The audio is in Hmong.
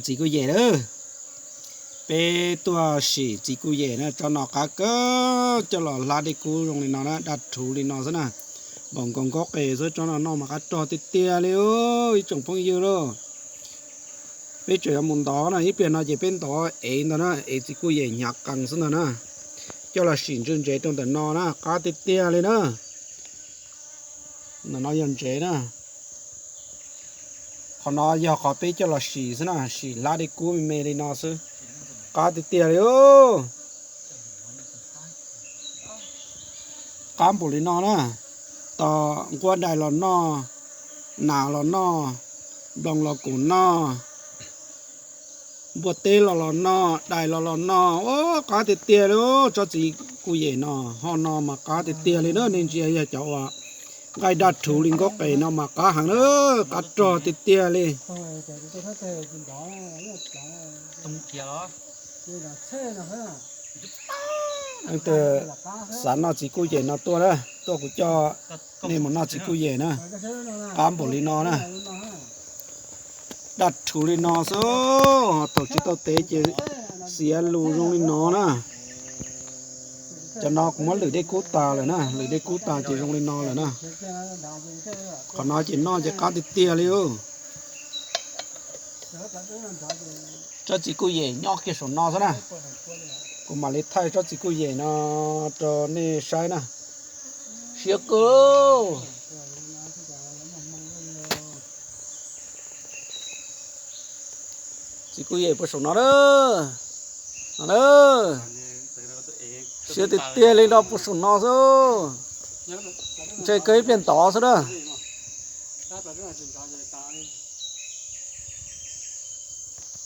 Txiv kuj yem lawm. Peb tuaj sim txiv kuj yem na, tsob no qab kawg, coj los hlab dej kub zoo li no na, daj rhuv li no xwb na. Npaum nkaus nkaub qes xwb, tsob no noj mas qab rog tiag tiag li ib tsoom phooj ywg lauj. Peb tseem yuav mus ntov na, ib pliag no ces peb ntov ev ntag na, ev txiv kuj yem hnyav qees xwb ntag na. Coj los sim ntsev ntsev rau ntawm no na, qab tiag tiag li na. Ntawm no yog ntsev na. Qhov no yog qhov peb coj los sim xwb na, sim hlab dej kub me me li no xwb. Qab tiag tiag li. Qab npaum li no na, tos nquab dais los noj, nas los noj, nploos los kuj noj, npua teb los los noj, dais los los noj, ua qab tiag tiag li tsob txiv kuj yem no. Ho no mas qab tiag tiag li na, nej ntsia yog cov uas nqaij daj rhuv li nkaub qes no mas qab heev na, qab rog tiag tiag li. Leej twg xav noj txiv kuj yem no tuaj na, tuaj kuv coj nej mus noj txiv kuj yem na. Qab npaum li no na, daj rhuv li no xwb, thaum tsis tau tev ces xiav lus zoo li no na. Cov no kuv muab lwm dej kub tas lawm na, lwm dej kub tas ces zoo li no lawm na. Qhov no ces noj ces qab tiag tiag li. Tsob txiv kuj yem nyob kiag saum no xwb na. Kuv mam li thaij tsob txiv kuj yem no rau nej saib na. Siab kawg. Txiv kuj yem puag saum no na. No na. Siab tiag tiag li no puag saum no xwb. Ntshe kawg ib pliag ntov xwb na.